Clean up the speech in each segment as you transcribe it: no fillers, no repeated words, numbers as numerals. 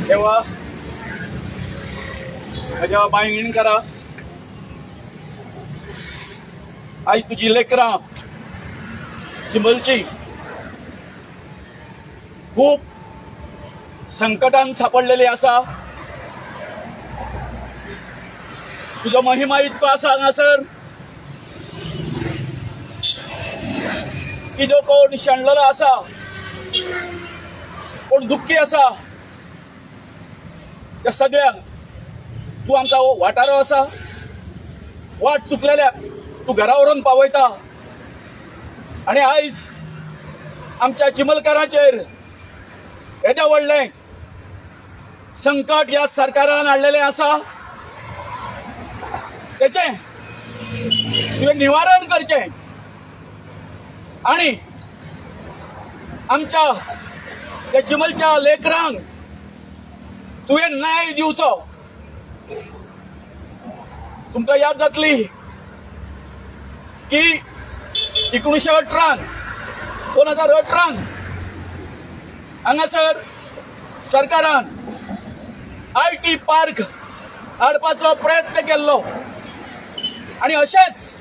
देवा म्हज्या बायंगिणकारा, आयज तुजी लेकरां चिंबलची खूब संकटान सापडलेली आसा. तुजो महिमा इतको आसा हांगासर की जो कोण शेणलेलो आसा, कोण दुख्खी आसा, त्या सगळ्यांक तूं आमकां वाठारो आसा, वाट चुकलेल्याक तूं घरा व्हरून पावयता. आनी आयज आमच्या चिंबलकारांचेर येदें व्हडलें संकट ह्या सरकारान हाडलेलें आसा, तेचें तुवें निवारण करचें आनी आमच्या त्या चिंबलच्या लेकरांक तुवें न्याय दिवचो. तुमकां याद जातली की 1918 2018 हांगासर सरकारान IT park हाडपाचो प्रयत्न केल्लो आनी अशेंच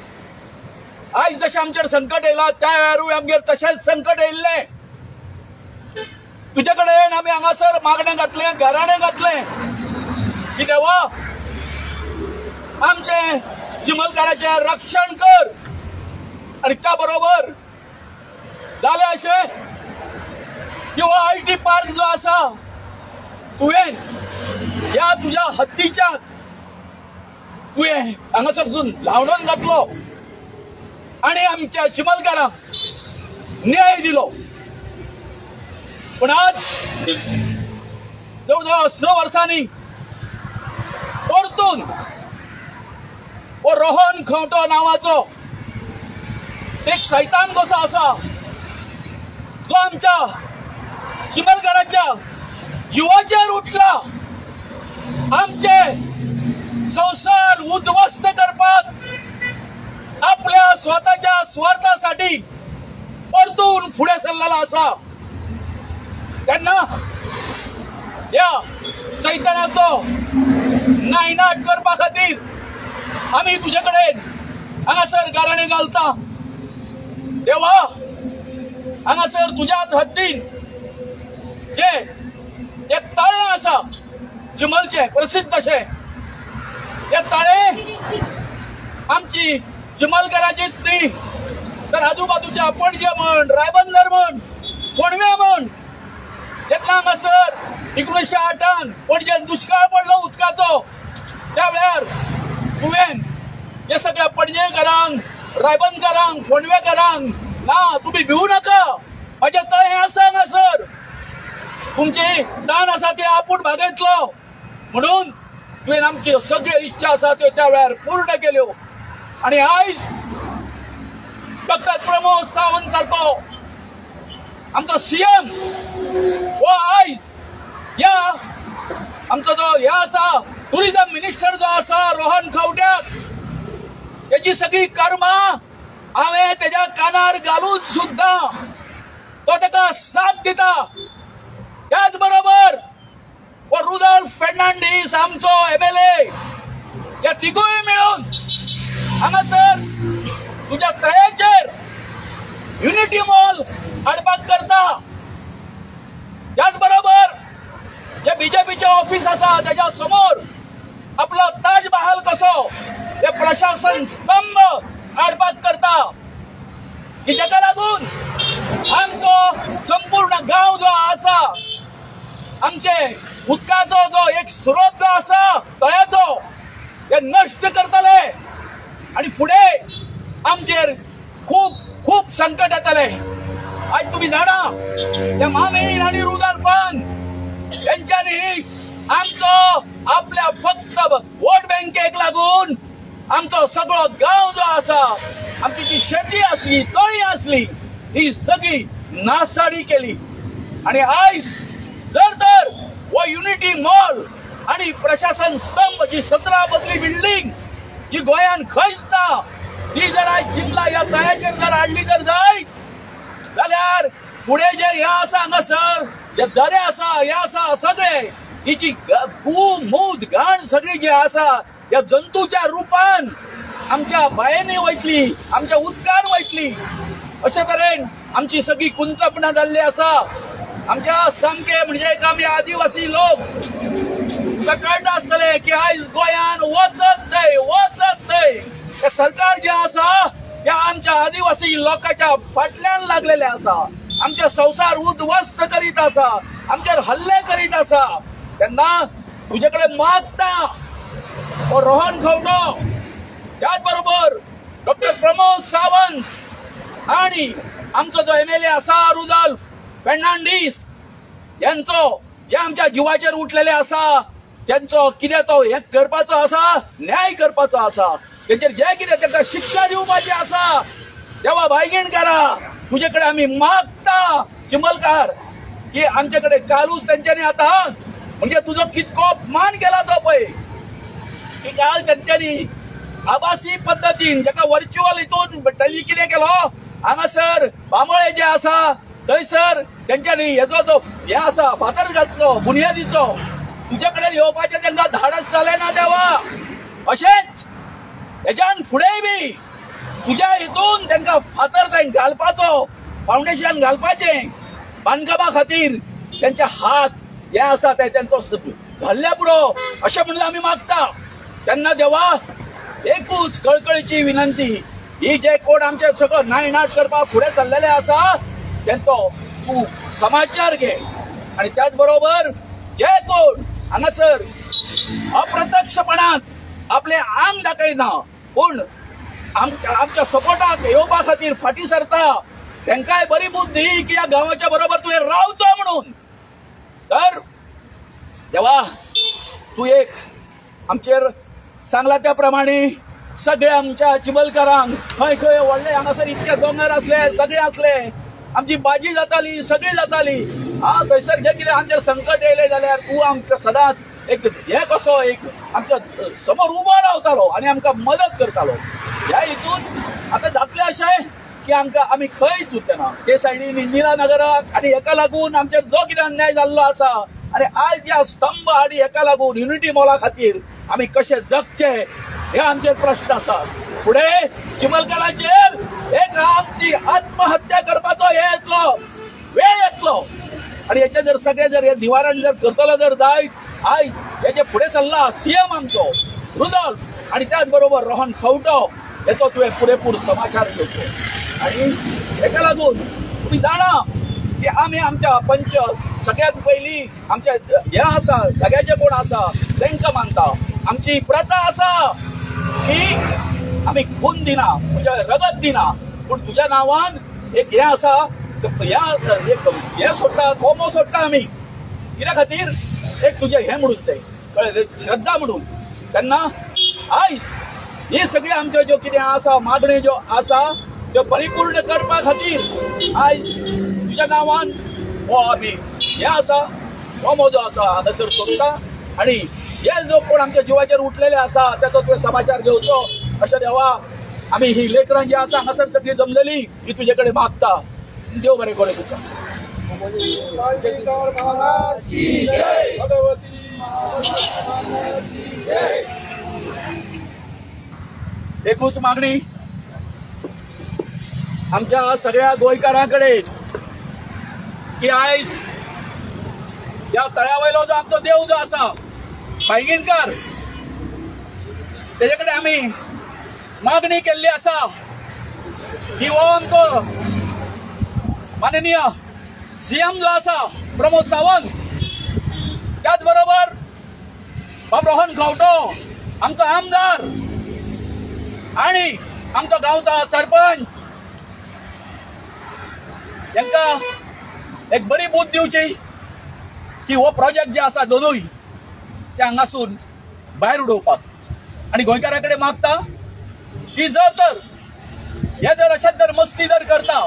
आयज जशें आमचेर संकट येयलां त्या वेळारूय आमगेर तशेंच संकट येयल्लें. तुजे कडेन आमी हांगासर मागणें घातलें, घराणें घातलें की देवा आमचें चिंबलकाराचें रक्षण कर. आनी त्या बरोबर जालें अशें की हो IT park जो आसा तुवें ह्या तुज्या हत्तीच्या तुवें हांगासर लावणून घातलो आनी आमच्या चिंबलकारांक न्याय दिलो. पूण आज जवळ जवळ 6 वर्सांनी परतून हो रोहन खंवटो नांवाचो एक सैतान कसो आसा जो आमच्या चिंबलकाराच्या जिवाचेर उठला, आमचे संवसार उद्ध्वस्त करपाक आपल्या स्वताच्या स्वार्थासाठी परतून फुडें सरलेलो आसा. तेन्ना ह्या सैतानाचो नायनाट करपा खातीर आमी तुजे कडेन हांगासर गाराणें घालता. देवा हांगासर तुज्याच हद्दीन जे एक तळें आसा चिंबलचें प्रसिद्ध अशें, हे तळें आमची चिंबलकाराचीच न्ही तर आजूबाजूच्या पणजे म्हण, रायबंदर म्हण, फोंडवे म्हण, तेन्ना हांगासर 1908 पणजेन दुश्काळ पडलो उदकाचो, त्या वेळार तुवें हे सगळ्या पणजेकारांक, रायबंदकारांक, फोंडवेकारांक ना तुमी भिवू नाका, म्हजें तळें आसा हांगासर, तुमची दान आसा ते आपूण भागयतलो म्हणून तुवें आमच्यो सगळ्यो इच्छा आसा त्यो त्या वेळार पूर्ण केल्यो. आनी आयज डॉक्टर प्रमोद सावंत सारको आमचो सीएम हो आयज ह्या आमचो जो ह्या आसा टुरिझम मिनिस्टर जो आसा रोहन खंवट्याक, तेजी सगळी कर्मां हांवें तेज्या कानार घालून सुद्दां तो तेका साथ दिता. त्याच बरोबर हो रुदोल्फ फेर्नांडीस आमचो एमएलए, ह्या तिगूय मेळून हांगासर तुज्या तळ्याचेर युनिटी मॉल हाडपाक करता. त्याच बरोबर जे बीजेपीचें ऑफिस आसा तेज्या समोर आपलो ताजमहाल कसो हे प्रशासन स्तंभ हाडपाक करता, की तेका लागून आमचो संपूर्ण गांव जो आसा, आमचे उदकाचो जो एक स्रोत जो आसा तळ्याचो, ते नश्ट करतले आनी फुडें आमचेर खूब खूब संकट येतले. आयज तुमी जाणा त्या मामेन आनी रुदोल्फान तेंच्यांनी आमचो आपल्या फक्त वोट बँकेक लागून आमचो सगळो गांव जो आसा, आमची जी शेती आसली, तळी आसली, ही सगळी नासाडी केली. आनी आयज जर तर हो युनिटी मॉल आनी प्रशासन स्तंभ जी 17 मजली बिल्डींग जी गोंयान खंयच ना, ती जर आयज जिल्ला ह्या तळ्याचेर जर हाडली तर जायत जाल्यार फुडें जे हे आसा हांगासर जे दरे आसा हे आसा सगळे हिची गू मूत घाण सगळी जी आसा ह्या जंतूच्या रुपान आमच्या बांयांनी वयतली, आमच्या उदकान वयतली. अशे तरेन आमची सगळी कुंचपणां जाल्ली आसा. आमच्या सामके म्हणजे आमी आदिवासी लोक तुका कळटा आसतलें की आयज गोंयान वचत थंय वचत थंय हे सरकार जें आसा ते आमच्या आदिवासी लोकांच्या फाटल्यान लागलेले आसा. आमचे संवसार उद्ध्वस्त करीत आसा, आमचेर हल्ले करीत आसा. तेन्ना तुजे कडेन मागता हो रोहन खंवटो, त्याच बरोबर डॉक्टर प्रमोद सावंत आणि आमचो जो एमएलए आसा रुदोल्फ फेर्नांडीस यांचो जे आमच्या जिवाचेर उठलेले आसा त्यांचो कितें तो हे करपाचो आसा, न्याय करपाचो आसा, तेचेर जे कितें तांकां शिक्षा दिवपाची आसा. देवा बायगीणकारा तुजे कडेन आमी मागता चिंबलकार की आमचे कडेन कालूच तेंच्यांनी आतां म्हणजे तुजो कितको अपमान केला तो पळय की काल तेंच्यांनी आभासी पद्दतीन जाका वर्च्युअल हितून तेणी कितें केलो हांगासर बांबोळे जे आसा थंयसर तेंच्यांनी हेजो जो हे आसा फातर घातलो बुनियादीचो, तुजे कडेन येवपाचें तांकां धाडस जालें ना देवा. अशेंच हेज्यान फुडें बी तुज्या हितून तांकां फातर थंय घालपाचो, फावंडेशन घालपाचें बांदकामा खातीर तेंचे हात हे आसा ते तेंचो घाल्ल्या पुरो अशें म्हणून आमी मागता. तेन्ना देवा एकूच कळकळीची विनंती, ही जे कोण आमचे सगळं नायनाट करपाक फुडें सरलेले आसा तेंचो तूं समाचार घे. आणि त्याच बरोबर जे कोण हांगासर अप्रत्यक्षपणान आपले आंग दाखयना पूण आमच्या सपोर्टाक येवपा खातीर फाटीं सरता तेंकांय बरी बुद्धी की ह्या गांवाच्या बरोबर तुवें रावचो म्हणून. तर देवा तूं एक आमचेर सांगला त्या प्रमाणे सगळ्या आमच्या चिंबलकारांक खंय खंय व्हडले हांगासर इतके दोंगर आसले सगळे आसले आमची भाजी जाताली सगळी जाताली. हा थंयसर जे कितें आमचेर संकट येयलें जाल्यार तूं आमकां सदांच एक हे कसो एक आमच्या समोर उबो रावतालो आनी आमकां मदत करतालो. ह्या हितून आतां जातलें अशें की आमकां आमी खंयच उरतना ते सायडीन इंदिरा नगराक आनी हेका लागून आमचेर जो कितें अन्याय जाल्लो आसा आनी आयज ह्या स्तंभ आनी हेका लागून युनिटी मॉला खातीर आमी कशें जगचें हे आमचेर प्रश्न आसा. फुडें चिंबलकारांचेर एक आमची आत्महत्या करपाचो हे येतलो वेळ येतलो आनी हेचे जर सगळे जर हे निवारण जर करतलो जर जायत आयज हेजे फुडें सरला सीएम आमचो रुदोल्फ आनी त्याच बरोबर रोहन खंवटो हेचो तुवें पुरेपूर समाचार घेवचो. आनी हेका लागून तुमी जाणा की आमी आमच्या पंच सगळ्यात पयलीं आमच्या हे आसा जाग्याचे कोण आसा तांकां मानता. आमची प्रथा आसा की आमी खून दिना म्हणजे रगत दिना पूण तुज्या नांवान एक हें आसा एक हें सोडटा कोमो सोडटा आमी कित्या खातीर एक तुजें हें म्हणून तें कळ्ळें श्रद्धा म्हणून. तेन्ना आयज ही सगळी आमच्यो ज्यो कितें आसा मागण्यो ज्यो आसा त्यो परिपूर्ण करपा खातीर आयज तुज्या नांवान हो आमी हें आसा कोमो जो आसा हांगासर सोडटा आनी हे जो कोण आमच्या जिवाचेर उठलेले आसा तेचो तुवें समाचार घेवचो अशें देवा आमी ही लेकरां जी आसा हांगासर सगळी जमलेली ही तुजे कडेन मागता. देव बरें करूं तुका. एकूच मागणी आमच्या सगळ्या गोंयकारां कडेन की आयज ह्या तळ्या वयलो जो आमचो देव जो आसा बायगीणकार तेजे कडेन आमी मागणी केल्ली आसा की हो आमचो माननीय सीएम जो आसा प्रमोद सावंत, त्याच बरोबर बाब रोहन खंवटो आमचो आमदार आणि आमचो गांवचो सरपंच तांकां एक बरी बूद दिवची की हो प्रोजेक्ट जे आसा दोनूय ते हांगासून भायर उडोवपाक. आनी गोंयकारां कडेन मागता की जर तर हे जर अशेंच जर मस्ती जर करता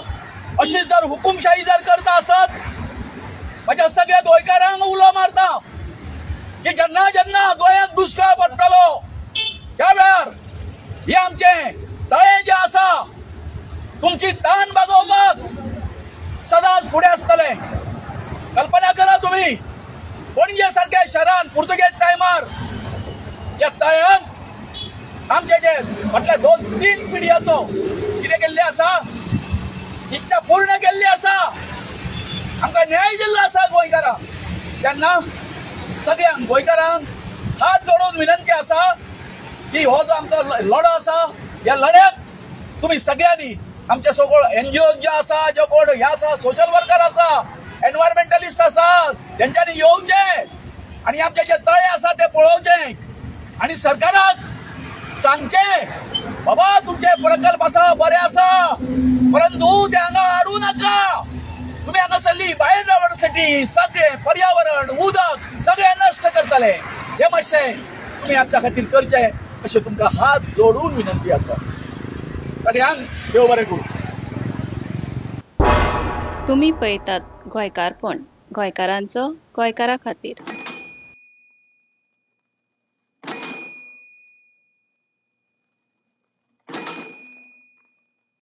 अशी जर हुकुमशाही जर करता आसत म्हज्या सगळ्या गोंयकारांक उलो मारता की जेन्ना जेन्ना गोंयांत दुश्काळ पडटलो त्या वेळार हे आमचें तळें जें आसा तुमची तान भागोवपाक सदांच फुडें आसतलें. कल्पना करा तुमी, पणजे सारक्या शहरान पुर्तुगेज टायमार ह्या तळ्यांत आमचे जे फाटल्या 2-3 पिढयांचो कितें केल्लें आसा, इच्छा पूर्ण केल्ली आसा, आमकां न्याय दिल्लो आसा गोंयकारांक. तेन्ना सगळ्यांक गोंयकारांक हात जोडून विनंती आसा की हो जो आमचो लढो आसा ह्या लढ्याक तुमी सगळ्यांनी आमचे सगळ एनजीओ जे आसा, जे कोण हे आसा, सोशल वर्कर आसा, एनवायरमेंटलिस्ट आसा, तेंच्यांनी येवचें आनी आमचे जे तळे आसा ते पळोवचे आनी सरकाराक सांगचें, बाबा तुमचे प्रकल्प आसा बरे आसा, परंतु ते हांगा हाडूं नाका. तुमी हांगासरली बायोडायवर्सिटी सगळें पर्यावरण उदक सगळें नश्ट करतले. हे मातशें तुमी आमच्या खातीर करचें अशें तुमकां हात जोडून विनंती आसा. सगळ्यांक देव बरें करूं. तुमी पळयतात गोंयकारपण, गोंयकारांचो गोंयकारा खातीर.